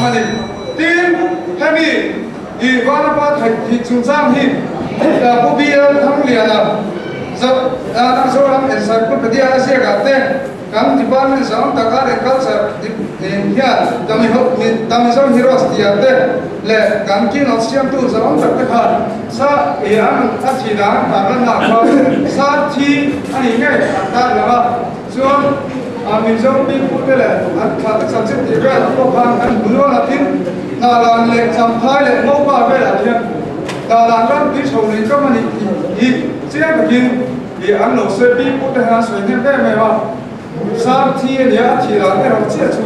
awm a ni. Tin, hemi i Vanapa theih thih chungchang hi Pu BL Thangliana Zoram Encyclopedia a ziakah te kan department zawng tak Art and Culture hian Damizo Heroes tih te leh kan keynote siamtu zawng tak te khan sa i an a thih dan an tarlanna kha sa thi a nih ngei an tarlang a. Chuan a Mizo pipute leh an thlahte chanchin tih velah pawh khan kan hmu nual a, tin Hnahlan leh Champhai leh Ngopa velah hian Hnahlan ram tui chho nei kam a nih tih hi chiang takin ih an lo sawi pipute hian an sawi hnem em em a, Sam thi a nia a thih dan erawh chiah chu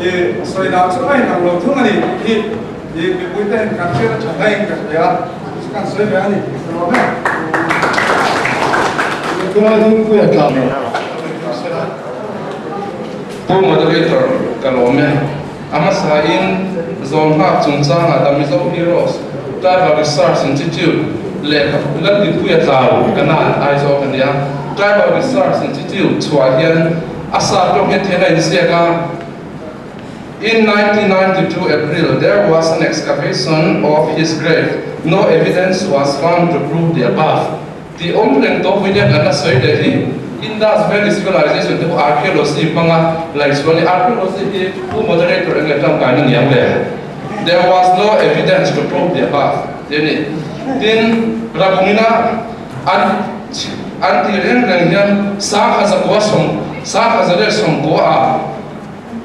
ih sawi dan chu a inang lo thung a ni tih hi ih mipuite hian kan hriat a tha hlain ka hria a, chu kan sawi ve a ni. Ka lawm em. Pu Moderator, ka lawm e. A hmasa in Zawlnghak chungchanga The Mizo Heroes Tribal Research Institute lehkha Laldipuia Tlau Kanan Aizawl ka nia. Tribal Research Institute chhuah hian a sa tawk hian then a inziak a. In 1992 April there was an excavation of his grave, no evidence was found to prove the above. Tih awm reng tawh William an a sawi leh hi Indus Valley Civilization te pawh archaeology hmanga laih chhuah a ni. Archaeology hi Pu Moderator eng nge tangkaina ni ang le? There was no evidence to prove the above tih a ni. Tin, Rabungina an an tih reng reng hian sangha zakua sawm sangha zariat sawmkua ah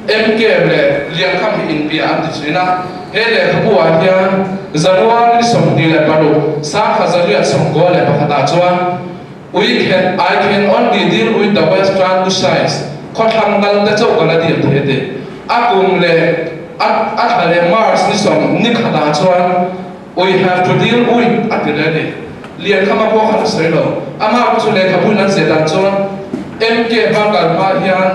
MK leh Liankham hi inbia an ti thin a, he lehkhabu ah hian January 26, 1991 ah chuan We can, I can only deal with the western Lushais, khawthlang kal te chauh ka la deal thei a ti. A kum leh a a thla leh March ni sawm ni khat ah chuan We have to deal with a ti leh a ni. Liankham a pawh khan a sawi lo. Amah chu lehkhabu in an zeh dan chuan MK hma kal hma hian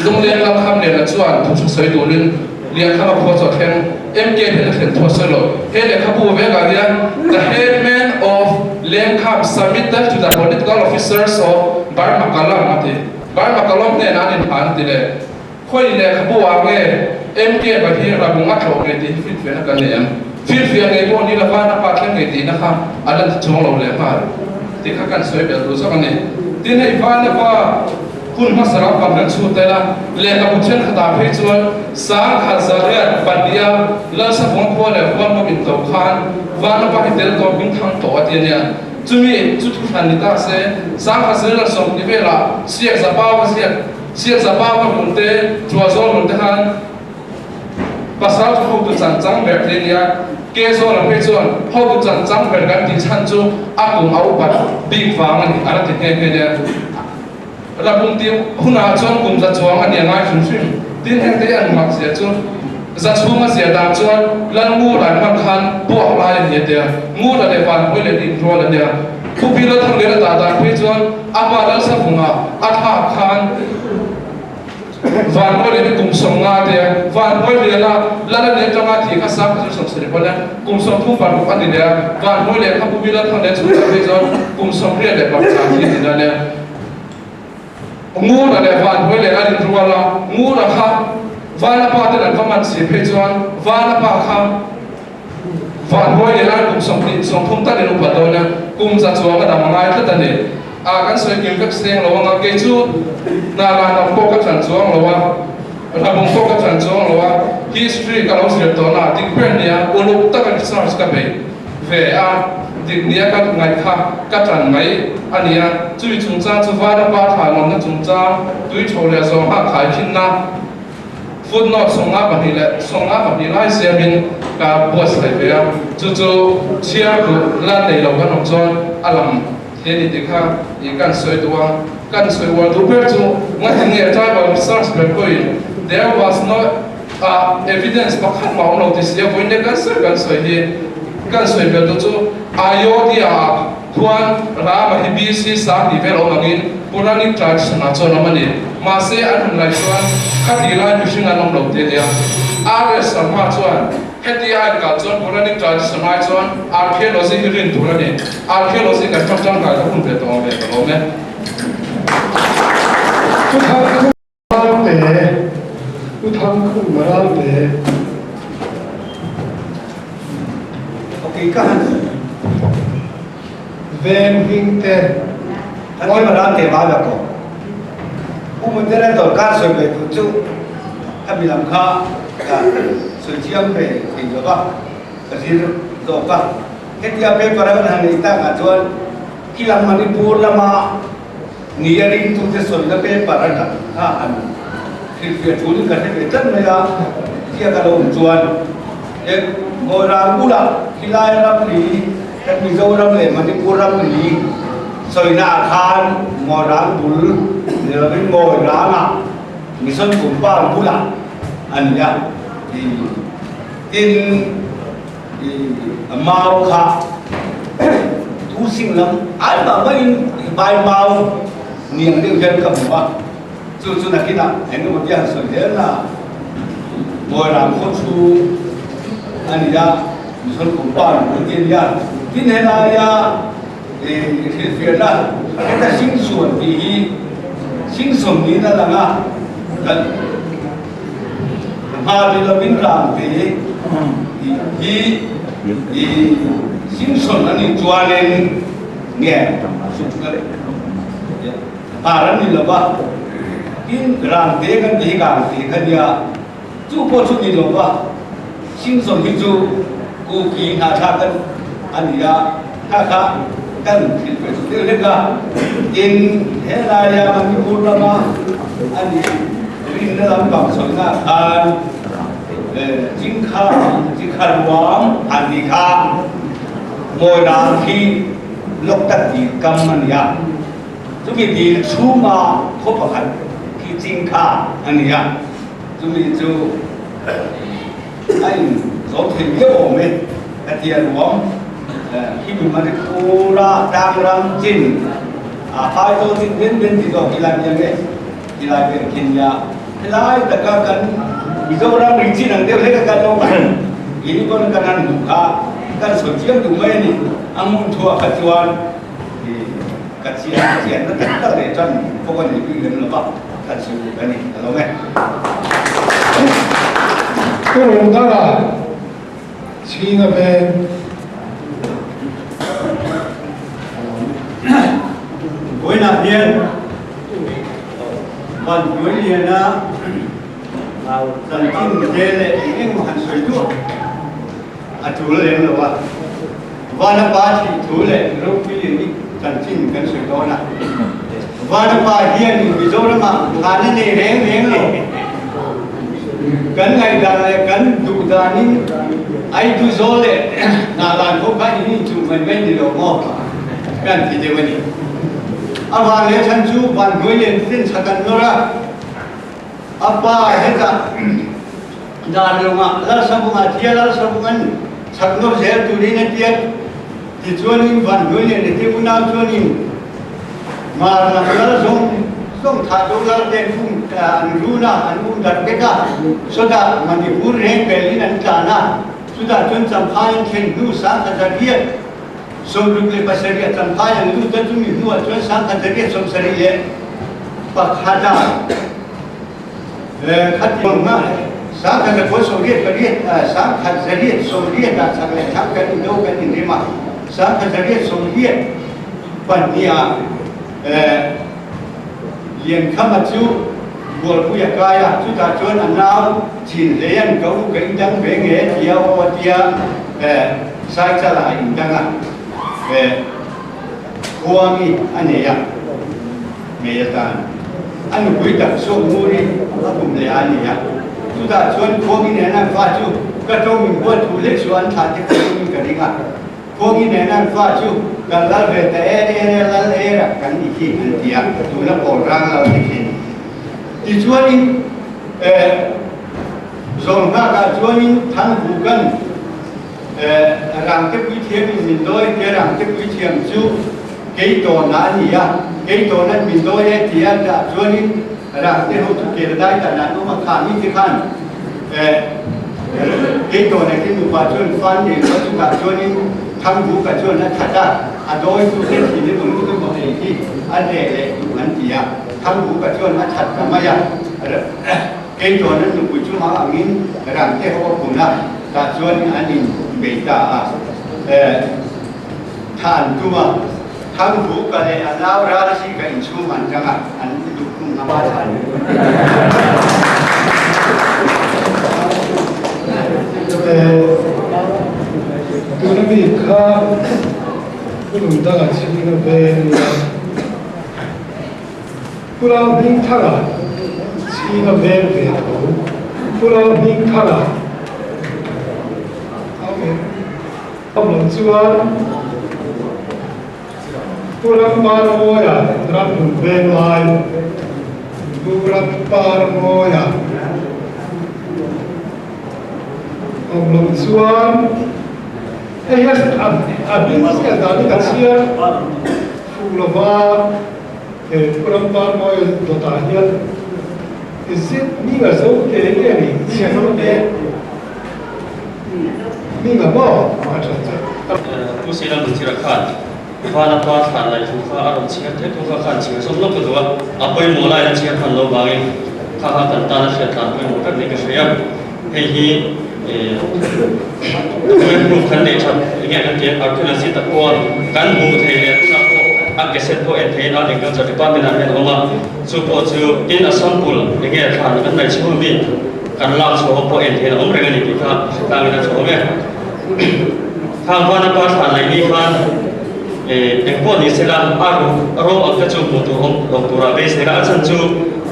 Lungleng Lalkham Liana chuan thu tha sawi turin Liankham a phuah chu a thleng. MK hian a thlen thu a sawi lo. He lehkhabu vekah hian The Headman of Lengkham submitted to the political officers of Burma Kalam a ti. Burma Kalam hnenah an inhlan a ti leh. Khawi lehkhabu ah nge MK pa hi rabung a tlawh ngei tih hi finfiahna kan nei ang. Finfiah ngei pawh ni lova na pa thleng ngei tihna kha a la ti chuang lo leh nghal tih kha kan sawi belh duh zawk a ni. Tin hei vana pa hun hmasa ram pang kan chhut tel a, lehkhabu thenkhatah phei chuan sangkhat zariat pahniha Lalsavunga khua leh Hualngo in to khan vana pa hi tel tawh hming thang tawh a ti a nia. Chumi chu thuhran ni ta se, sangkhat zariat 20 velah siak zapa va ziak Siak zapa va run te, chua zawl run te khan pasal chu hotu chan chang ber te nia, ke zawl a phei chuan hotu chan chang ber kan tih chhan chu a kum a upat bik vang a ni a la ti nghe nghe nia. Rapung tih hunah chuan kum za chuang a nia ngai hrim hrim. Tin heng te hi an mak zia chu za chhung a zia dan chuan Lal Ngura hman khan puak lai a ni a tia, Ngura leh Vanpui leh Dinrual a nia. Thupi Lalthanglian a dah dan phei chuan a pa Lalsavunga a thlak khan Vanmual in kum 50 te a, Vanmual lian a Lal a nih atanga thih kha sang kha chu 70 pawn a, kum 36 a ni leh a, Vanmual lian kha Pupi Lalthanglian chhungchang phei chuan kum 86 thi a ni dan e. Ngura leh Vanmual lian an inrual a, Ngura kha Vala pa ten an va man si phei chuan Vala pa kha Van hawi leh lai kum 20, 30 tak in upa dawn a, kum za chuang a dam a ngai tlat a ni. A kan sawi kim vek seng lo anga kei chu hna lah lam pawh ka chan chuang lo a, hlabung pawh ka chan chuang lo a, history ka lo zir tawh na dik ber nia uluk taka research ka bei ve a, dik nia ka ngaih kha ka tan mai a nia. Chui chungchang chu Vanapa thla lawmna chungchang tui tho leh zawng hah khai thinna. Footnote 22 lai siamin ka buatsaih ve a, chu chu chhiar duh la nei lo kan awm chuan a lang thei a ni tih kha i kan sawi duh a. Kan sawi uar duh ber chu ngati nge tribal research ber pawhin there was no evidence pakhat mah awm lo ti si a, vawiin leh kan sawi kan sawi hi kan sawi ber duh chu Ayodhya ah Khuan Rama hi BC 2000 vel awm angin Puranic tradition ah chuan awm a ni. Mahse an hun lai chuan khati lai mihring an awm lo ti a nia. RS Sharma chuan heti a inkal chuan Puranic tradition ai chuan archaeology hi rin tur a ni. Archaeology kan hmang tangkai ka hun ve tawh ang ve ka lawm e. Pu Thangkhuma Ralte, Pu Thangkhuma Ralte. Kei ka han Veng hming te. Kan ti ram te ba la ko. Pu Moderator kar sawi ve tur chu khami lam kha ka sawi chiang ve thei lo va, ka zir zawk a. Hetia paper a kan han nei tak ah chuan khi lam Manipur lama ni a ringtute sawina paper a dah kha han hrilhfiah tulin ka hre ve tlat mai a, tia ka lo awm chuan e Moirang bulah khilai ramri kan Mizoram leh Manipur ramri sawina ah khan Moirang bul ni lovin Moirangah Mission Compound bulah a ni a, tin I mau kha tu sing lam ai mah maiin i vai mau niang deuh hian ka hmu a, chu chu nakinah eng emaw tia han sawi zel na Bawiram khaw chhung a ni a, Mission Compound bul te a ni a, tin helaia i hrilhfiahna heta Singsuan tih hi Singsawn niin a lang a, kan Hma ni lovin ram te hi i Simpson a nih chuanin nge Hmar an ni lova, tin ram te kan ti hi kang te kha nia, chu pawh chu ni lova, Simpson hi chu Kuki hnahthlak a ni a, kha kha kan thil pe chu deuh hlek a, tin helaia Manipur lama a nih rinna lampang sawina khan Chingkha Chingkha ruang an tih kha Mawirang khi Loktak dil kam a ni a, chumi dil chhunga khaw pakhat khi Chingkha a ni a, chumi chu A in zawm thei viau awm e, ka ti a ruam. Khi mi Manipur-a tlang ram chin, a Phaitawl chin ben ben ti zawk tilai mi ang e, tilai vel khi nia. Helai taka kan Mizoram ri chin ang deuh hlek a kan lo ngaih ini pawn kan han hmuh kha kan sawi chiang duh mai a ni. A hmun thuah kha chuan ka chian chianna tak tak leh tan pawh ka nei bik lem lo va, kan sawi duh a ni ka lo nge. Pu Rungdara chhinga veng. Vawiinah hian Van Hnuailiana chanchin te leh eng eng han sawi duah a tul lem lo a. Vanapa thih thu leh Ropuiliani chanchin kan sawi dawn a. Vanapa hian Mizoramah hlan a nei reng reng lo. Kan ngaihdan leh kan duh danin Aiduzawl leh Hnahlan ho kha in inchuh mai mai ni lo maw? Kan ti deuh a ni. A van leh chhan chu van hnuai len ten chak an nawr a. A pa hetah Darlungah Lalsavunga thia Lalsavunga'n chak nawr zel turin a tiat. Tichuanin Vanhnuailian te unau chuanin Mar lam lal zawng zawng thah do lal te an um an run a, an um darh vek a. Sawtah Manipur reng pelin an tlan a, chutah chuan Champhai an thlen hnu 1867 ah Champhai an lut a, chumi hnuah chuan 1971 ah Khatiang 1888 1880 ah chak leh thlang kan indo kan inrim a, 1882 ah Liankhama chu Bualpui a kai a, chutah chuan a nau chin hlei an ka u ka indang ve nge tia aw a tia Saichal ah a indang a, Khuangi a nei a. Hmei atan a nupui tak chhuak ngur hi a kum leh a ni a, chutah chuan Khuangi nen an fa chu ka tawngin huat thu hlek suh an thlah te ka tum in ka ring a, Khuangi nen an fa chu kan lal ve ta er er e lal er a kan ni khi an ti a, tuna pawl rang lal te khi. Tichuanin eh zawng nghakah chuanin Thangbukan eh Rangte Puithiam in min dawi tia Rangte Puithiam chu Kei tawn a ni a, kei tawn an min dawi e ti a dah chuanin Rangte ho chu kel dai dan an awm a, kha mi te khan eh kei tawn a te nupa chuan fan nei lo a chungah chuanin Thangbuka chuan a that a, a dawi tu te thin emaw nu emaw ei hi a reh leh duh an ti a, Thangbuka chuan a that ta mai a, kei tawn an nupui chu hmang angin Rangte ho a phun a, tah chuan an in bei ta a. Thah an tum a, Thangbuka leh a nau Ralzika inchhung an tang a, an luhkhung ngam a chhan. Tuna mi kha Pu Lungdanga chhing a veng nia. Pu Lalhmingthanga chhing a veng ve tho. Pu Lalhmingthanga a veng. Awm loh chuan Pu Ramparmawia ramhlun veng lai Pu Ramparmawia awm loh chuan hei hian a hming ziah dan hi ka chhiar fuh lova he Pu Ramparmawia dawtah hian is it Hminga Zote nge ni chhiar lo e. Hminga maw a tha chu. Pu Sila Nunthira khan Vana pa thlan laih thu kha a rawn chhiar thei thu kha khan chhiar zawm lawk ka duh a, a pawimawh laiin a chhiar hman lo vangin kha kha kan tan a hriat tlan pawimawh vek niin ka hria. Hei hi document proof kan neih that enge kan ti a, archaeology tak pawha kan hmuh theih leh hunah pawh a cassette pawh en theihin Art and Culture Department ah hian a awm a, chu pawh chu tin a sample enge thlan kan ngaih chhung ami Kan lak chhuah ho pawh en theih a awm reng a ni tih kha hre tlangin a chhuah awm e. Khang vana pa thlan laih ni khan eng pawh ni sela a ruh ro ang te chu hmuh tur awm lo tura beisei la, a chhan chu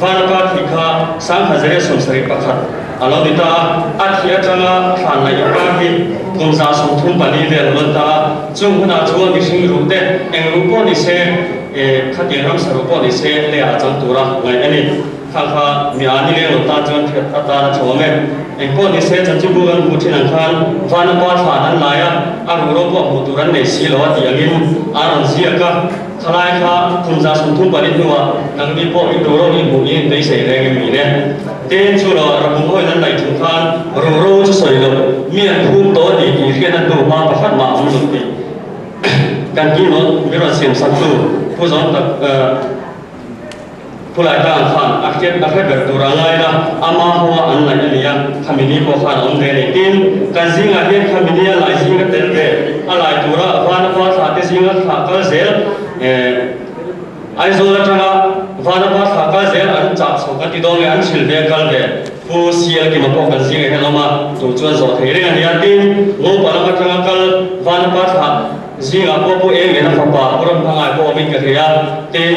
vana pa thih kha 1971 a lo ni ta a, a thih atanga thlan laih inkar hi kum 34 vel a rawn ta a, chung hunah chuan mihring ruh te eng ruh pawh ni se khatiang ramsa ruh pawh ni se leiah a chang tura ngaih a ni. Kha kha mi a ni leng lo tan chuan thiat atan a chhawm e. Engpawh ni se chanchinbu kan hmuh thin ang khan vana pa thlan an lai a, a ruhro pawh hmuh tur an nei si lo a tih angin a rawn ziak a. Khalai kha kum 34 hnuah nangni pawh in ruhro in hmuh in beisei reng em ni le? Tin chu lo rabung hawiin an laih thung khan ruhro chu sawi lo, mi an phum tawh a ni tih hriat a hnu hma pakhat mah a awm lo tih kan keynote mi rawn siam sak tu Pu Zawng tak Khulai tlang khan a hriat a hre ber tur a ngai la, ama hoa an laih a ni a, khami ni pawh khan a awm ve a ni. Tin, kan zingah hian khami ni a lai zinga tel ve, a lai tura Vana pa thla te zinga thlah kal zel, Aizawl atanga Vana pa thlah kal zel an chah chho kan ti dawn nge, an chhil ve kal ve, Pu CL Kima pawh kan zingah hian a awm a, tu chuan zawh thei reng a ni a. Tin, Ngopa lam atanga kal Vana pa thlah, Zingah pawh Pu Eng lehna fapa Pu Ramhmangai pawh awmin ka thei a, tin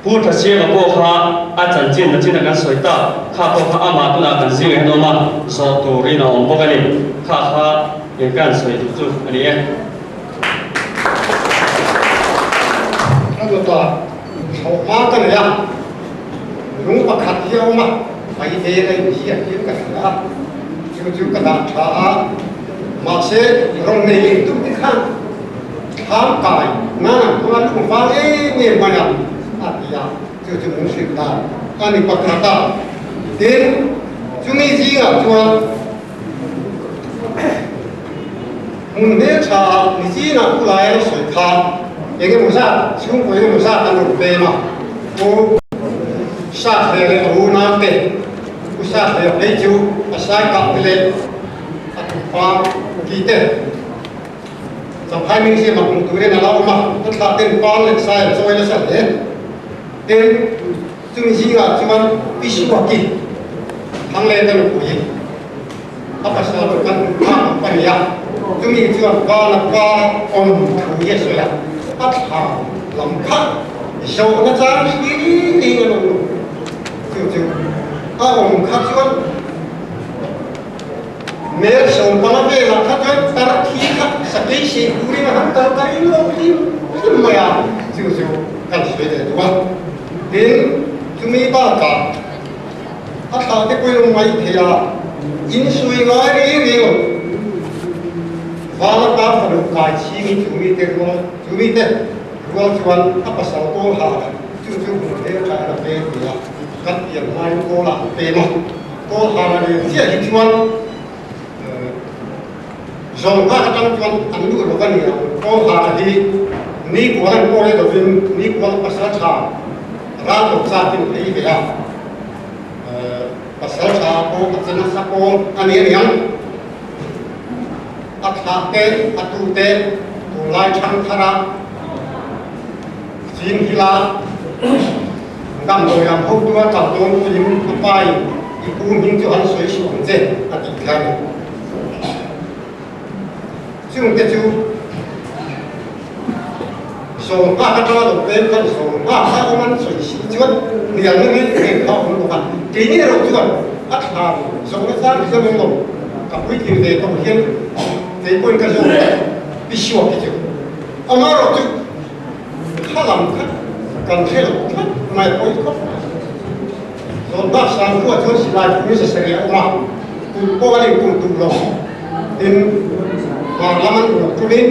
Pu Thasiama pawh kha a chanchin nachin a kan sawi tak kha pawh kha amah tunah kan zingah hian a awm a, zawh turin a awm bawk a ni. Kha kha eng ka han sawi duh chu a ni e. A dawtah thlawhhma ka nei a, lung pakhat hi a awm a, mai vel a inziak hian ka hria a, chu chu ka dah tha a. Mahse, rawn nei leh tum te khan thlam kai nan an hmang a, lung vang em em mai a, a ti a, chu chu min hrilh dan a ni pakhat a. Tin, chumi zingah chuan hmun hmeltha ah nichinah pu lai an sawi kha eng emaw zat, chhungkaw eng emaw zat an rawn pem a, pu Sathleh leh a unau te, pu Sathleh a phei chu a sai kah te leh A tupa ti te Champhai Museum ah hmuh turin a la awm a, a thlah ten pang leh sai an chawi nasa hle. Tin, chumi zingah chuan Pi Suaki Thanglen a nupui a pasal chu kan hmuh phak ang pa ni a, chumi chuan Vana pa awm thu hi a sawi a, a thla lam kha zawhna chang hri ring an awm lo. Chu chu a awm kha chuan Mel 15 velah kha chuan tar thi kha sakei sei turin a han kal ta ring lo hlim hlim mai a, chu chu kan sawi leh duh a. Tin, chumi bakah a thlah te pawhin awm mai thei a, insawi ngai reng reng lo. Vala pa fanu kai chhingin chumi te rual chumi te rual chuan a pasal kawl ha a, chu chu hmuh hmel tha a la peng ti a, kan pian hmain kawlah an pem a. Kawl hana nen chiah hi chuan zawng nghak atang chuan an luh lo a ni ang. Kawl hana hi nikual an kawl lovin nikual pasal tha ral lo chatin a ei ve a, pasal tha pawh a che nasa pawl a ni a ni ang. A thlah te, a tu te tunlai ṭhangthara zing hila damdawi lam hotu a kal dawn pawhin a pain i pu hming chu an sawi suh ang che a tih kha a ni. Chungte chu Zawlnghak atanga lo peng khan Zawlnghak a awm an sawi si chuan hnial na ngei ngei kha a awm bawk a. Keini erawh chuan a thla zawhna chang hi chuan englo ka puitling ve tawh hian kei pawhin ka zawk a, pi suak hi chu amaherawh chu thla lam kha kan hre lo tlat mai a pawi khawp mai. Zawlnghak Sangkhua chuan silai pui zasarih a awm a, kulh pawh an inkulh duh lo. Tin, hmar lam an uluk tulin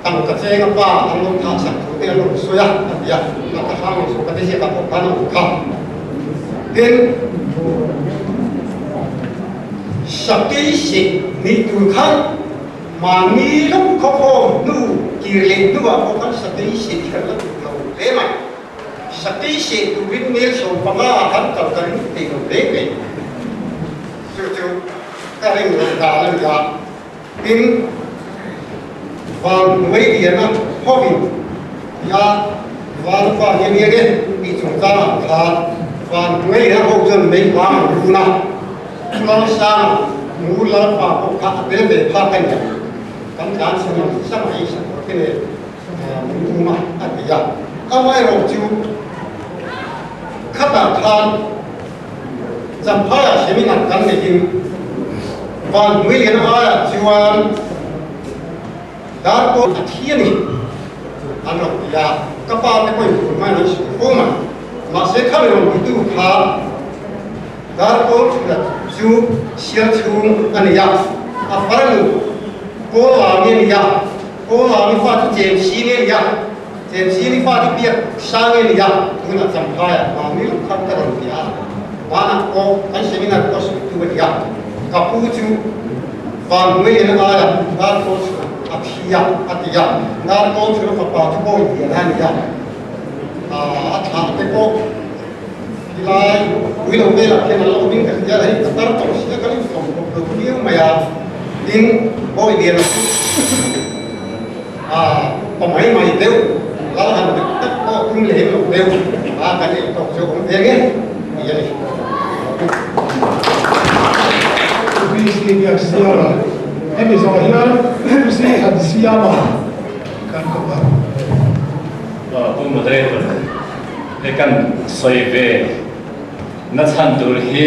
tangka cheng a pa an lo thah sak thu te an rawn sawi a, a ti a, tangka hrang in sawka te ziakah pawh khan a awm kha. Tin, Sakei seh nih tur khan mahni lawk khawkhawm hnu kir leh hnuah pawh khan sakei seh hi kan la duh lo hle mai. Sakei seh turin mel 15 ah khan kal ka ring thei lo hle mai. Chu chu ka ring loh dan a ni a, tin van hnuai liana hovin tia van fa hi a nia nge tih chungchangah khan van hnuai liana ho chuan mei vang an run a, Chulangsan ngur lalpa pawh kha a tel ve phak a ni ang, kan tlan chhe ngam sa mai sakawr te nen min um a a ti a, amaherawh chu khatah khan Champhaiah seminar kan neihin van hnuilian aiah chuan darkawn a thi a ni an rawn ti a, ka pa te pawhin phur hmain an sawi fo mai. Mahse khami rawn titu kha darkawn thula chu sial chhung a ni a, a farnu Kawlami a ni a, Kawlami fa chu Chemsini a ni a, Chemsini fa chu Biak Sangi a ni a, tunah Champhaiah mahni lawk khan ka rawn ti a, vanah pawh kan seminar pawh sawitu a ni a, ka pu chu Vanhnuaiin aiah Darkawl chhunah a thi a, a ti a, Darkawl chhuna fapa chu bawi lian a ni a, a thlah te pawh khilai pui lo velah khian a lo awmin ka hria a, hei ka tar tawh si a, ka intlawm khawp lo viau mai a, tin bawi lian chu A pa mai mai deuh, lal han dik tak pawh tum lem lo deuh a kan ei tawk chu awm ve nge tih a ni. UPC biak siama hemi zawh hian MC han siama kan kawp ang. Pu Moderator, hei kan sawi ve na chhan tur hi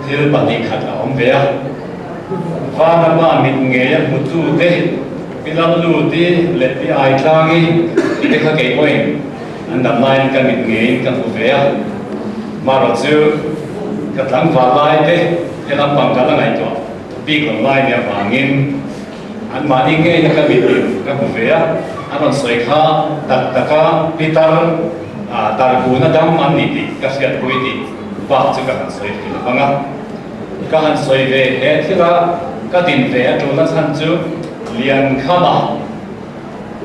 thil 2 khat a awm ve a. Vanapa mit ngei a hmutu te, Pi Lalluti leh Pi Aitlangi tih te kha kei pawhin an dam laiin ka mit ngeiin ka hmu ve a. Marawh chu ka tlangval lai te he lampang ka la ngaihtuah bik lo lai nia vangin anmahni ngeina ka mit in ka hmu ve a. An rawn sawi kha tak taka pitar tarkuna dam an ni tih ka hriatpui tih bak chu ka han sawi thei lo vang a. Ka han sawi ve he thil a, ka din ve a tulna chhan chu Liankhama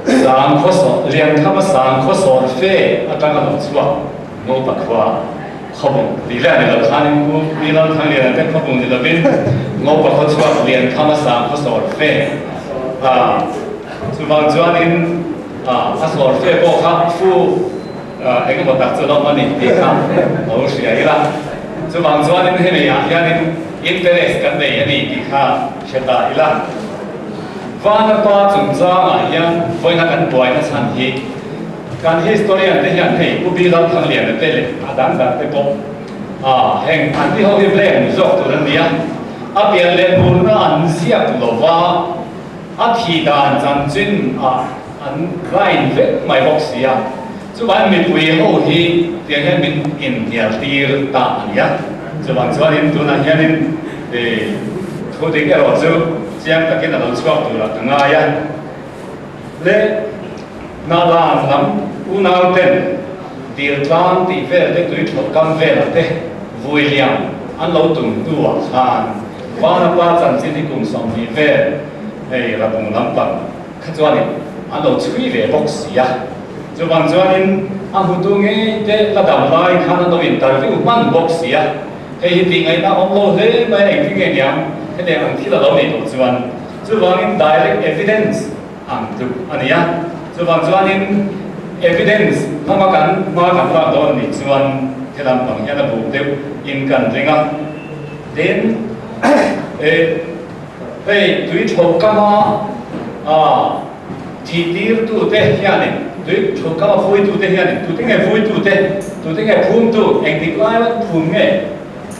sangkhaw Liankhama sangkhaw sawr fe atanga lo chhuak Ngopa khua khawbung tih leh a ni lo khanin Pu Pi Lalthangliana te khawbung ni lovin Ngopa khaw chhuak Liankhama sangkhaw sawr fe a chuvang chuanin a sawr fe pawh kha fu Eng emaw tak chu a lo awm a ni tih kha lo hria ila. Chuvang chuanin hemi ah hianin interest kan nei a ni tih kha hre ta ila. Vanapa chungchangah hian vawiina kan buaina chhan hi kan historian te hian hei Pu Bi Lalthangliana te leh a dang dang te pawh heng an ti ho hi blame zawk tur an ni a. A pian leh murna an ziak lova a thih dan chanchin ah An line vek mai bawk si a, chuvangin mipui ho hi tiang hian min inhnial tir ta a ni a. Chuvang chuanin tunah hianin thu dik erawh chu chiang takin a lo chhuak turah ka ngai a. Le Nalan lam unau ten dil tlang tih vel te tui thlawh kam velah te vui liam an lo tum hnuah khan Vanapa chanchin hi kum 20 vel hei Rabung lampang Kha chuanin an lo chhui ve bawk si a, chuvang chuanin a hmutu ngei te la dam lai khan an lo interview hman bawk si a. Hei hi tih ngaihna awm lo hle mai a, engtin nge niang hetiang ang thil a lo neih tawh chuan. Chuvangin direct evidence ang tluk a ni a. Chuvang chuanin evidence hmanga kan hma kan lak dawn a nih chuan helam pang hian a buk deuh in kan ring a. Tin, hei tui tho kama Thih tirtute hianin, tui thulkama vuitute hianin, tute nge vuitute, tute nge phumtu, engtik laia phum nge,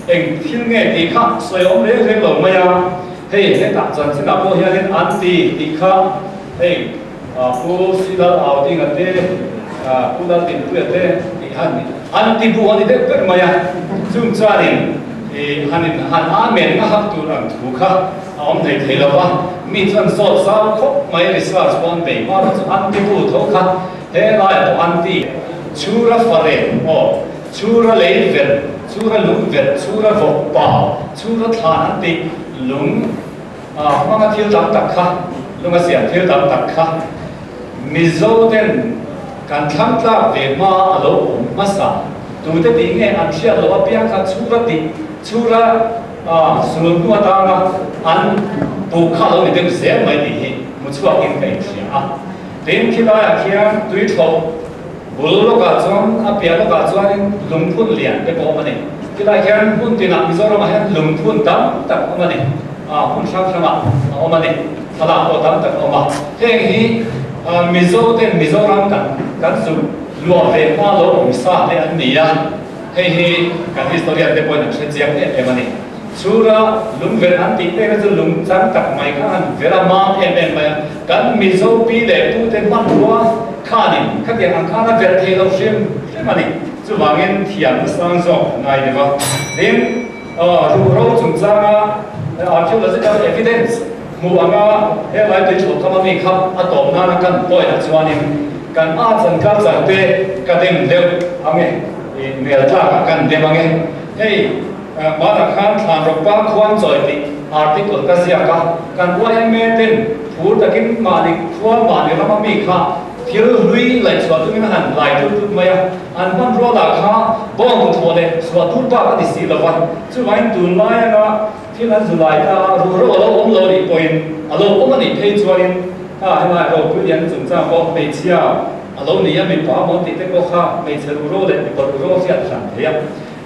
eng thil nge tih kha sawi awm reng reng lo mai a. Hei hetah chanchinah pawh hianin an ti tih kha hei Pu Silal Audinga te, Pu Laltinpuia te tih kha an ti bu a ni deuh ber mai a. Chung chuanin han in han amen na hak tur ang thu kha A awm thei thei lo va, mi chuan zawt zau khawp mai research pawh an bei hma chu an ti bu tho kha he laiah pawh an ti. Chhura faren aw, chhura lei verh, chhura lung verh, chhura vawk pa, chhura thlan an ti lung hmanga thil tam tak kha, lunga siam thil tam tak kha Mizo ten kan thlang tlak ve hma a lo awm hmasa. Tute tih nge an hriat loh apiang kha chhura tih, chhura. A sul hnu atanga an buh kha a lo ni deuh zel mai tih hi hmu chhuakin ka inhria a. Tin, khilaiah khian tui thlawh bul lawkah chuan a piah lawkah chuanin lungphun lian te pawh awm a ni. Khilaiah khian hmun tinah Mizoramah hian lungphun tam tak awm a ni. A hmun hrang hrangah a awm a ni. Thlalak pawh tam tak a awm a. Heng hi Mizo ten Mizoram kan kan zuk luah ve hma lo awm sa te an ni a. Hei hi kan historian te pawhin an hre chiang em em a ni. Chhura lungverh an tih pek na chu lung chang tak mai kha han ver a mam em em mai a. Kan Mizo pi leh pu te hmanrua khanin khatiang ang khan a verh thei lo hrim hrim a ni. Chuvangin thiamna sang zawk a ngai deuh a. Tin, ruhro chungchanga archaeological evidence hmuh anga helai tui chho kham ami kha a tawp nana kan point ah chuanin kan arts and culture te ka dem deuh ang e. I hmel tlak ah kan dem ange. Hei hmanah khan Thlanrawkpa khuan chawi tih article ka ziak a, kan YMA ten phur takin mahni khua mahni rama mi kha thil hlui laihchhuah tumin a han lai tut tut mai a, an hmanrua lah kha bawng tu thawh leh chhuah tur bak a ni si lo va, chuvangin tunlai anga thil an zu lai ta a, ruhro a lo awm lo nih pawhin a lo awm a nih phei chuanin kha helai ropui lian chungchang pawh hmeichhia A lo ni a, mipa maw tih te pawh kha hmeichhe ruhro leh mipa ruhro hriat hran thei a,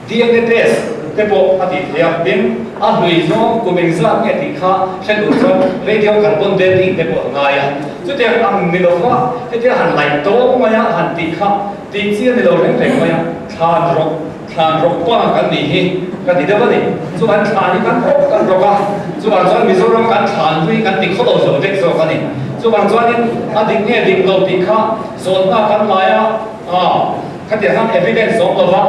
DNA test te pawh a tih theih a, tin a hlui zawng kum engzat nge tih kha hre tur chuan radio carbon dating te pawh a ngai a, chutiang ang ni lova hetia han laih tawng mai a han tih kha tih chi a ni lo reng reng mai a, thlan rawk thlan rawk pa kan nih hi ka ti deuh a ni, chuan thlan hi kan rawk kan rawk a, chuvang chuan Mizoram kan thlan hlui kan ti khawlo zo vek zawk a ni. Chuvang chuanin a dik nge dik lo tih kha zawnna kan lai a, ah khatiang khan evidence awm lo va,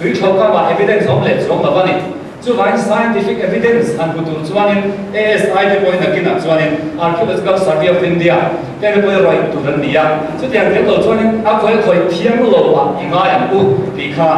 tui tho kamah evidence awm leh chuang lo a ni. Chuvangin scientific evidence han hmu tur chuanin ASI te pawhin nakinah chuanin Archaeological Survey of India te te pawhin rawih tur an ni a. Chutiang tel lo chuanin a khawi khawi thiam lo ah i ngai ang u tih kha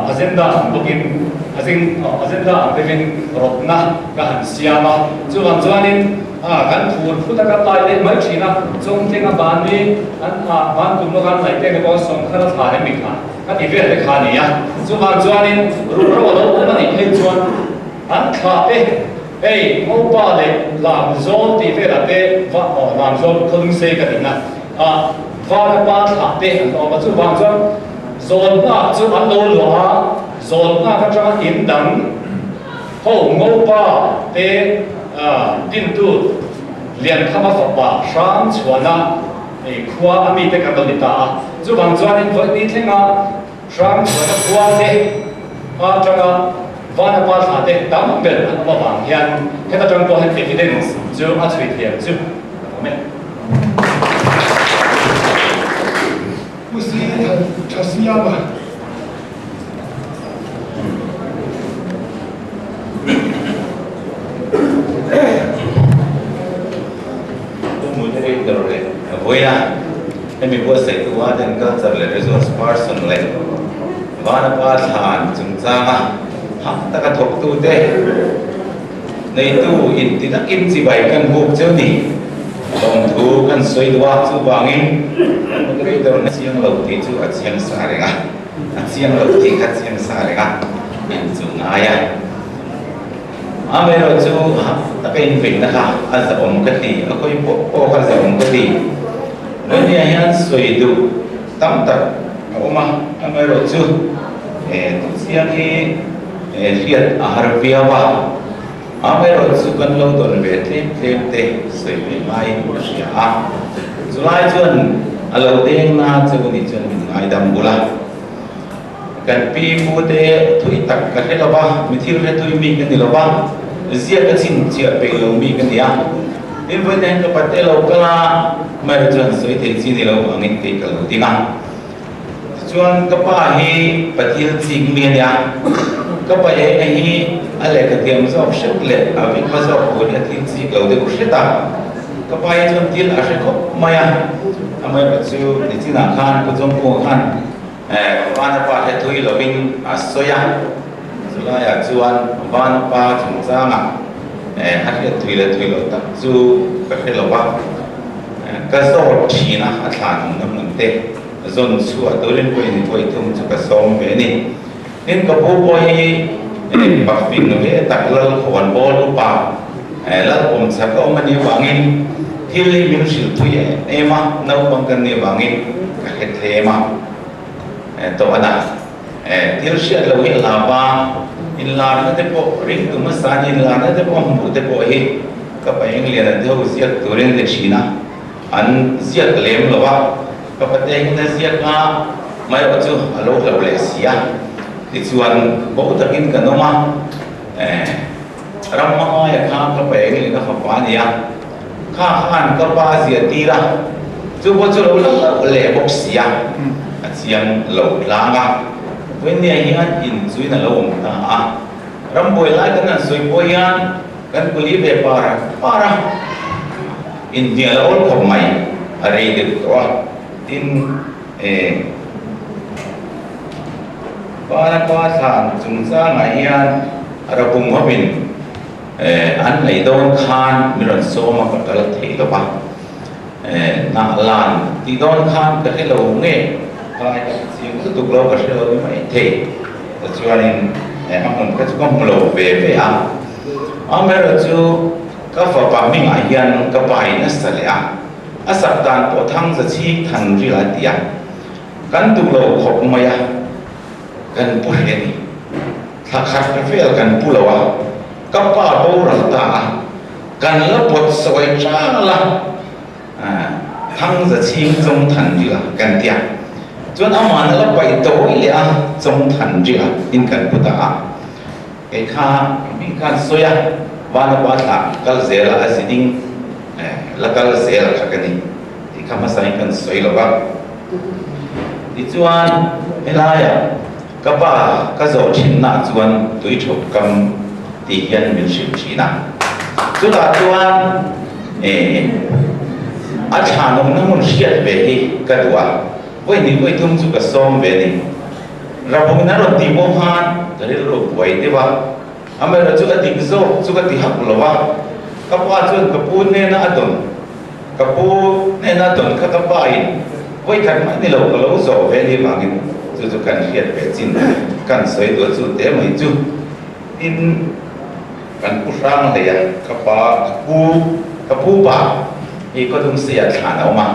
agenda ang bawkin agenda ang deuhin rawtna ka han siam a. Chuvang chuanin A, kan phur phut a kan lai leh mai thin a, chawngtlenga ban hi an a ban tum lawk an laih teng te pawh sawmkhat a thla reng mi kha ka ti vel te kha a ni a, chuvang chuanin ruhro a lo awm a nih phei chuan an thlah te hei Ngopa leh Lamzawl tih velah te va aw Lamzawl Khawlungsei ka tihna a Vana pa thlah te an awm a, chuvang chuan zawn nghak chu an lo luah a, zawn nghak atanga in dang Ho Ngopa te dintu Liankhama fapa Hrang Chhuana khua a mite kan lo ni ta a. Chuvang chuanin vawi ni thlenga Hrang Chhuana khua te atanga Vanapa thla te tam ber an awm avang hian heta tang pawh hian evidence chu a chhui thiam chu a awm e. Pu Si Tha Siama. Pu Moderator leh vawiina hemi buatsaihtu Art and Culture leh Resource Person leh Vanapa thlan chungchanga hah taka thawktute neitu inti takin chibai kan buk cheu ni. Lawmthu kan sawi duh a, chuvangin Moderator na chiang lo tih chu a chiang sa reng a. A chiang lo tih kha chiang sa reng a. in chu ngai a. Amaherawhchu hah taka inbeihna kha a zahawm ka ti, a khawi pawh pawh kha zahawm ka ti. Vawinia hian sawi duh tam tak a awm a, amaherawhchu thuchiang hi hriat a har viau a, amaherawhchu kan lo dawn ve tlem tlem te sawi ve ngaiin ka hria a, chulai chuan a lo deng na chu nih chuan min ngaidam bul a. Kan pi pu te thui tak ka hre lo va, mi thil hre thui mi ka ni lo va, ziak a chhin chiah peih lo mi ka ni a. Tin, vawiin hian ka pate lo kal a, hmel chuan sawi thei chi ni lo angin kei ka lo ding a. Tichuan ka pa hi Pathil chik mi a nia, ka pa enga hi a lehkha thiam zawk hret leh a vik va zawk tur hi a thil chik lo deuh hret a. Ka pa hi chuan thil a hre khawp mai a, amaherawhchu nichinah khan Pu Chawngkunga khan Vana pa hre thui lovin a sawi a, chulaiah chuan Vana pa chungchangah a hriat thui leh thui loh tak chu ka hre lo va, ka zawt thin a, a thlan awmna hmun te zawn chhuah turin pawhin vawi thum chu ka sawm ve a ni. Tin, ka pu pawh hi pafing ve tak Lalkhawn Bawl upa Lalpawm chak a awm a nih avangin thil hi min hrilh thui em em a, naupang kan nih avangin ka hre tlem a, tawh a na. Thil hriat loh hi a hlap a, inlarna te pawh ringtu hmasa ni inlarna te pawh hmuh te pawh hi ka paenglian an ho ziak turin a ti thin a. An ziak lem lo a, ka pate hian a ziak a, hmaiawh chu a lo hlauh leh si a, tichuan bo takin kan awm a, eh ram hmangaia kha ka pa eng leh ka fapa a ni a, kha khan ka pa a ziah tir a, chu pawh chu lo hlauh leh bawk si a, a chiang lo tlang a, Vawinia hian inchuin a lo awm ta a, rambuai lai kan han sawi pawh hian kan kuli ve par par a. Inhnial a awl khawp mai, a rei deuh tawh a, tin eh Pana pa thlan chungchangah hian Rabung hovin eh an neih dawn khan min rawn sawm a ka kal thei lo va, eh hnah lan tih dawn khan ka hre lo nge khalai ka hre chiang lutuk lo ka hre lo ni mai thei, tichuanin eh a hmun kha chu ka hmu lo ve ve a, amaherawhchu. Ka fapa hmingah hian ka pa in a sa leh a, a sak dan pawh thang za chhing than ril a ti a, kan duh lo khawp mai a, kan pu hle a ni. Thla khat vel kan pu lo a, ka pa boral ta a, kan la pawt sawi chal a, thang za chhing chawng than ril a kan ti a, chuan amah na la paih tawi leh a chawng than ril a in kan pu ta a. Kei kha hming khan sawi a, vana pa thlah kal zel a, a zi ding la kal zel kha ka ni tih kha hmasa in kan sawi lo va. Tichuan helaiah ka pa ka zawh thinna chuan tui thawk kam tih hian min hrilh thin a. Chutah chuan a thlanawmna hmun hriat ve hi ka duh a, vawi hnih vawi thum chu ka sawm ve a ni. Rabawng in a rawn tih pawh khan ka rilru buai deuh a, amaherawh chu a dik zawk chu ka ti hak lo a, ka pa chuan ka pu hnena a dawn, ka pu hnena a dawn kha ka pa in vawi khat mai ni lo ka lo zawh ve ni vangin chu chu kan hriat ve chin kan sawi duh a chu te mai chu tin kan pu hrang hlei a, ka pa ka pu ka pu pa hi khawdungsei ah thlan a awm a,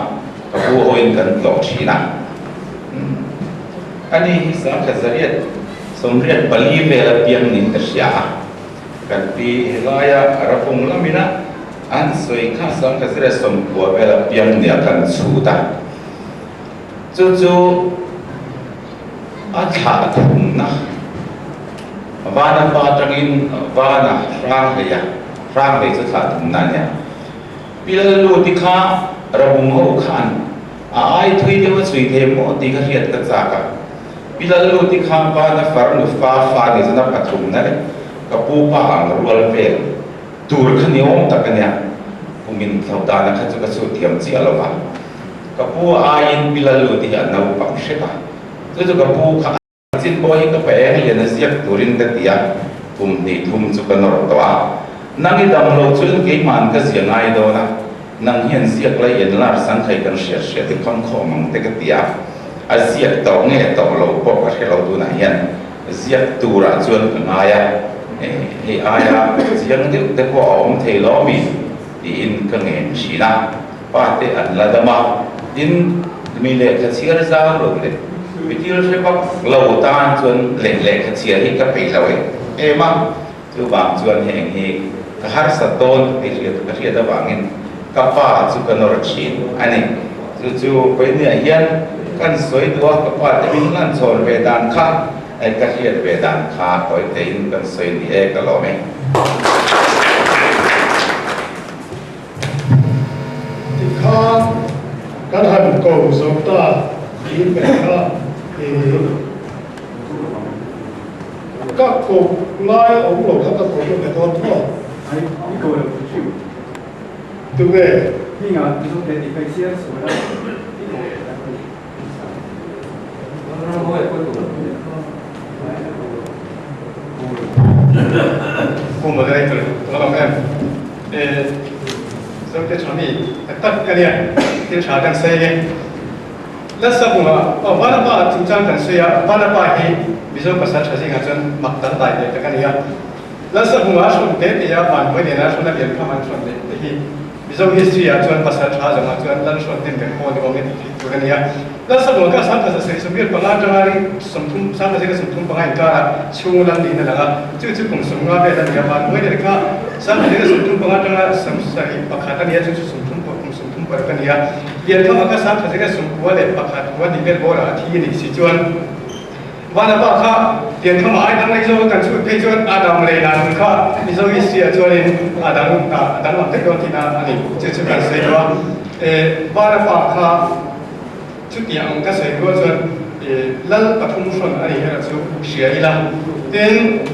ka pu ho in kan tlawh thin a. Ani hi 1184 vel a piang niin ka hria a, kan pi helaia Rapung lamina an sawi kha 1990 vel a piang nia kan chhut a, chu chu a thlah thumna Vana pa atangin Vana Hranghleia, Hranghlei chu thlah thumna a nia, Pi Lalluti kha Rapung ho khan A ai thui deuh a chhui thei maw tih ka hriat ka chak a. Pi Lalluti kha vana far nu fa fa ni chuan a pathum na leh ka pu pa ang rual vel tur kha ni awm tak a nia. Kum in thlo dana kha chu ka chhut thiam chiah lo va. Ka pu aiin Pi Lalluti hi a naupang hret a. Chu chu ka pu kha a Chin pawh hi ka pa eng lian a ziak turin ka ti a, kum hnih thum chu ka nawr tawh a. Nang i dam lo chuan keimah'n ka zia ngai dawn a, nang hian ziak lai en lar sang thei kan hriat hriat i khawn khawm ang te ka ti a. A ziak tawh nge tawh lo pawh ka hre lo tunah hian Ziak turah chuan ka ngai a, hei aia chiang deuh te pawh a awm thei lo ami? tiin ka ngen thin a, pa te an la dam a, tin mi lehkha chhiar zau lo leh mi thil hre vak lo tan chuan leh lehkha chhiar hi ka peih lo em em a, chuvang chuan heng hi ka harsat dawn tih ka hriat avangin ka pa chu ka nawr thin a ni. Chu chu Painia hian kan sawi duh a, ka pa te min hlan chhawn ve dan kha ka hriat ve dan kha tawi teiin kan sawi ni e ka lawm e. Tikhan kan han ko zawk ta tiin ka hria a, ka ko lai a awm lo kha ka ko deuh ve dawn tho. Tunge? Pu Moderator, ka lawm em? Zote tha mi tak tak ka nia, thil tha kan sawi e. Nasa bunga aw Vanapa chungchang kan sawi a, Vanapa hi Mizo pasal tha zingah chuan mak dangdai ve tak a ni a. Lalsa bunga a hrawn te te a van hawi nena hrawn a lian kham an hrawn leh te hi Mizo history ah chuan pasal tha zawngah chuan lal hrawn hnem ber pawl ni awm e tih theih tur a ni a. Lalsa bunga kha 1975 atanga ri 30 1935 inkarah chhung lal niin a lang a, chu chu kum 50 vel a ni a, van hawi nena kha 1935 atanga 71 a ni a, chu chu 30 kum 36 a ni a. Lian khama kha 1991 kua ni vel bawrah a thi a nih si chuan, Vanapa kha piantham ai dang lei zawk a kan chhut phei chuan a dang lei dan hun kha Mizo history ah chuanin a dang a danglam vek dawn tihna a ni. Chu chu kan sawi duh a. Vanapa kha chutiang ang ka sawi rual chuan lal pathum hrawn a nih erawh chu hria ila. Tin,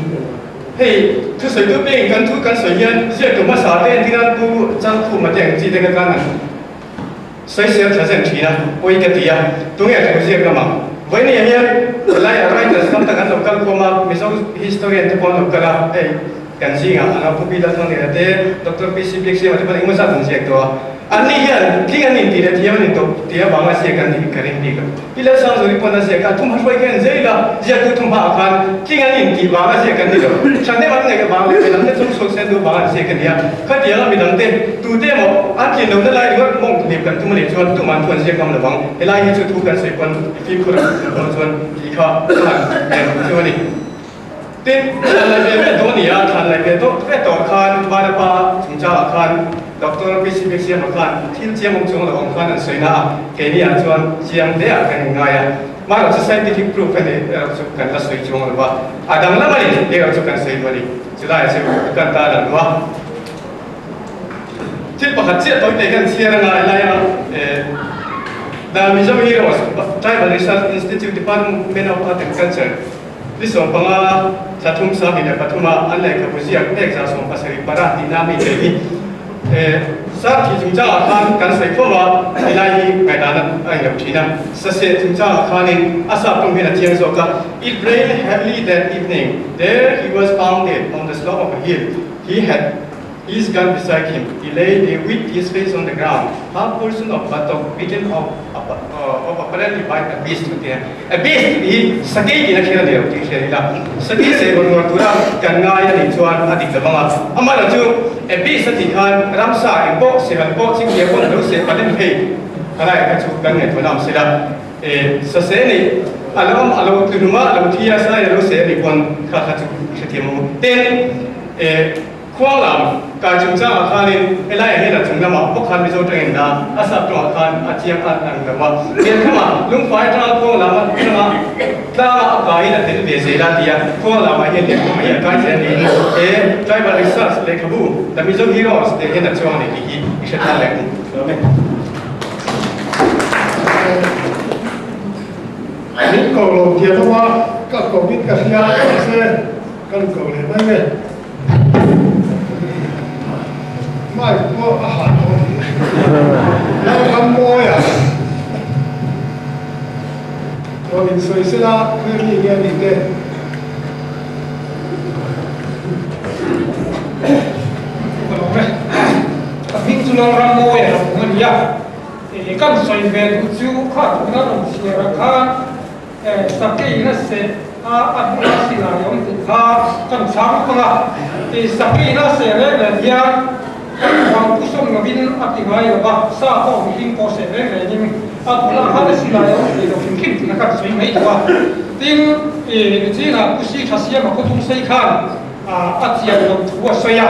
hei thusawitu peng kan thu kan sawi hian ziaktu hmasa te entirna Pu Chalkhuma te ang chi te kha khan an Sawisel tha zen thin a, pawi ka ti a, tunge thu ziak lamah? Vawinia hian helai ah writers tam tak an lo kal khawm a, Mizo historian te pawh an lo kal a, hei kan zingah an lo Pu Pi Lalthangdena te, Doctor PC Biaksiama te pawh engemaw zat an ziak tawh a, anni hian tling an intih leh thiam an intawp tih avanga ziak an nih ka ring bik lo. Pi Lalsangzuri pawn a ziak a, thumha hruai kha en zel a, ziaktu thumha ah khan tling an intih vanga ziak an ni lo. Thahnem an ngaih avang leh midangte chung chhuak sen duh vanga an ziak a ni a. Khatianga midangte tute emaw an tlin lohna lai ringawt mawng hlip kan tum a nih chuan tumah an thu an ziak ngam lo vang. Helai hi chu thu kan sawi pawn i fimkhur ang tum dawn chuan tih kha ka han en chu a ni. Tin, thlan lai ve ve tawh a ni a, thlan lai ve tawh ve tawh khan Vanapa chungchangah khan Doctor PC Biaksiama khan thil chiang awm chuang lo ang khan an sawi na a, keini ah chuan chiang hle ah kan inngai a, mahrawh chu scientific proof a ni erawh chu kan la sawi chuang lo va, a danglam a ni erawh chu kan sawi duh a ni, chulai chu kan ta lang lo a. Thil pakhat chiah tawi te kan chhiar a ngai lai a, The Mizo Heroes Tribal Research Institute Department of Art and Culture, Ni 15 thla thum 2003 ah an lehkhabu ziak mek 70 para tihna mi te hi Sar thih chungchang ah khan kan sawi fo a, helai hi ngaihdan a inlo thin a. Saseh chungchang ah khanin a sap tum hian a chiang zawk a, It rained heavily that evening, there he was found dead on the slope of a hill, he had His gun beside him, he lay there with his face on the ground, half portion of buttock bitten off of apparently by a beast a ti a. A beast tih hi sakei tihna thil a ni lo tih hria ila, sakei sei rawn ngawr tura kan ngai a nih chuan a dik lo vang a. Amaherawh chu a beast a tih khan ramsa eng pawh, sihal pawh, chingchia pawh lo seh palh em phei khalai kha chu kan ngaihtuahna awm sela. E, sase nih a lo a lo tlu hlum a, a lo thi a, sai a lo seh a nih pawn kha kha chu hrethiam ang u. Tin, e. Khuang lam kai chungchangah khanin helaiah hian a chung lamah bawk khan Mizo tangin la a sap tawngah khan a chiang at ang lo a, Liankhama lungfai atanga khuang lam atanga tlanga a kaiin a tel ve zel a tia khuang lamah hian Liankhama hi a kai zel niin he Tribal Research lehkhabu The Mizo Heroes tih hian a chuang a ni tih hi i hre thar leh ang u. Min ko lo tiang awm a, ka ko in ka hria mahse ka lu ko leh mai nge. Mic pawh a hah tawh a ni. Lalram mawiah rawn insawi sela khawi mi nge a nih te. Ka lawm e. Ka hming chu Lalram mawiah lo hmu a ni a. Kan sawi ve duh chu kha tuna rawn chhiar ang khan. Sakei in a seh a, a bula silai awm tih kha kan chhang phang a. Sakei in a seh reng reng hian vang pu sawm lovin a ti ngai lo va, sa pawh mihring pawh seh reng rengin a bulah khan a silai awm thei lo hrim hrim tih kha kan sawi mai tawh a. Tin, nichinah Pu Si Tha Siama khawtung sei khan a chian loh thu a sawi a,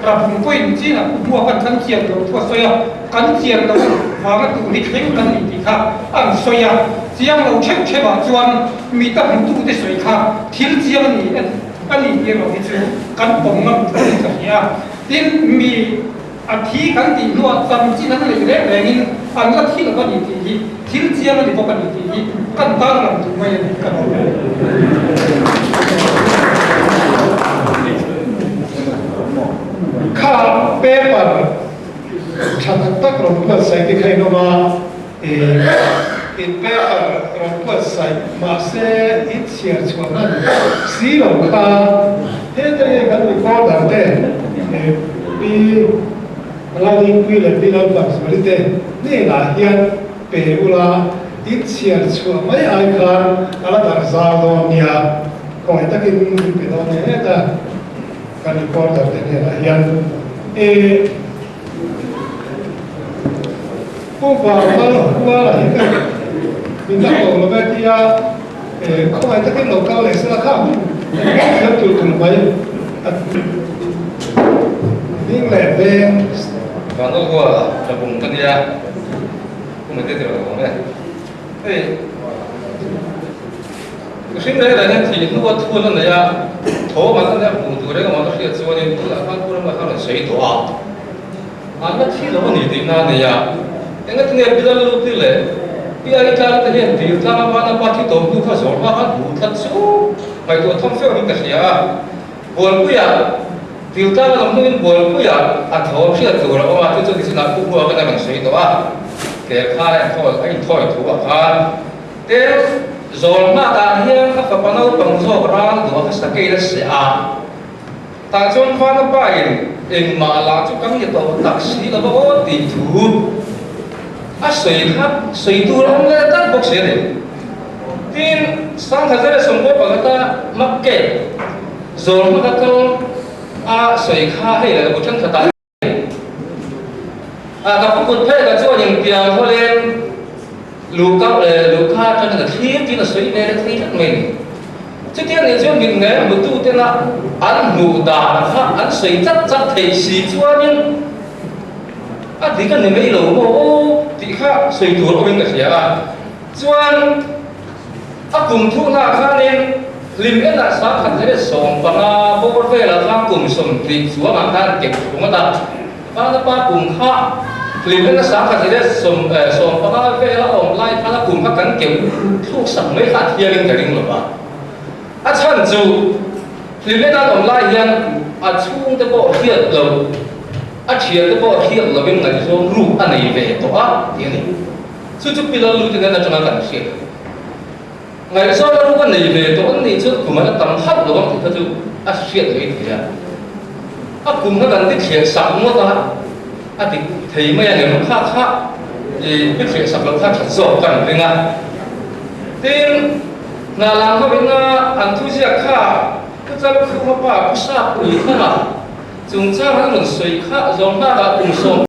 Rabung pawhin nichinah Pu Hmuak an kan chian loh thu a sawi a, kan chian loh vanga tur hi thleng kan ni tih kha an sawi a. Chiang lo theuh theuhah chuan mi ta hmutute sawi kha thil chiang a ni a ni tih erawh hi chu kan pawm ngam tur a ni ka hria. Tin, mi a thi kan tih hnuah chanchin an neih reng rengin an la thi lo a ni tih hi thil chiang a ni bawk a ni tih hi kan tarlang duh mai a ni ka lawm e. Kha paper tha tak tak rawn buatsaih te kha in awm a, in paper rawn buatsaih mahse in chhiar chhuah hman si lo kha heta nge kan recorder te Pi Lalingpui leh Pi Lalvangzuali te hnenah hian pe ula in chhiar chhuah mai ai khan a la darh zau dawn nia khawngaih takin in pe dawn nia heta kan recorder te hnenah hian Pu Vangmal Huala hi ka min la ko lo ve tia khawngaih takin lo kal leh sela kha thiam tur tur mai a ding leh veng. Vangal Huala tla bung ka nia pu Mete tir lo awm e. Hei mihring reng reng hian thih hnua thun a nei a, thawm an la nia hmuh tur eng emaw ka hriat chuanin tunah khan Pu Rama khan rawn sawi tawh a. An la thi lo a ni tih na a nei a, engatinge Pi Lalluti leh Pi Aitlang te hian dil tlang a van a pa thi tawm hnu kha zawr hma khan hmuh tlat chu ngaihtuah tham feuh in ka hria a, Bualpuia dil tlang a lam hnuin Bualpuia a thaw hriat tur a awm a, chu chu nichinah Pu Hua khan a rawn sawi tawh a, tel khan a inthawi a inthawi thu ah khan tel zawl hma dan hian a fapa naupang zawk ral duh a kha sakei la seh a. Tah chuan Vana pa in engmah lah chu kan ni tawh tak si lo va aw tih thu a sawi kha sawi tur a awm leh tlat bawk si a ni. Tin, Sangha zela sawmkaw pakhat a Makke zawl hmaka kal a sawi kha hei leh bu thenkhatah A ka pu kut phek ah chuan inpiang hawleng luhka leh luhka atangin a thlir tiin a sawi ve leh thei tlat mai a ni. Chutiang nih chuan mit ngei hmutu tena an hmuh dan kha an sawi chat chat thei si chuanin a dik a ni mai lo maw aw tih kha sawi tur awmin ka hria a. Chuan a kum thuhna khanin hlim enah 1915 bawr velah khan kum 20 chuangah khan kep thu ngawt a. Vana pa kum kha hlim ena 1915 vela awm lai khan a kum kha kan keuh thluk sak mai kha a thiangin ka ring lo va. A chhan chu hlim ena an awm lai hian a chhungte pawh hriat lo, a thiante pawh hriat lovin ngaihzawng ruk a nei ve tawh a tih a ni. Chu chu Pi Lalluti nen atanga kan hriat a ni. Ngaihzawna ruk a nei ve tawh an nih chuan kum an tam hauh lo ang tih kha chu a hriat mai thei a. A kum kha kan bithliah sak ngawt a, a dik thei mai a ni. Kha kha i bithliah sak loh kha that zawk kan ring a. Tin, hna lang hovin a an thuziak kha Pu Chalkhuma pa Pu Sap Ui Thanga chungchang an rawn sawi kha zawng hnakah kum sawm.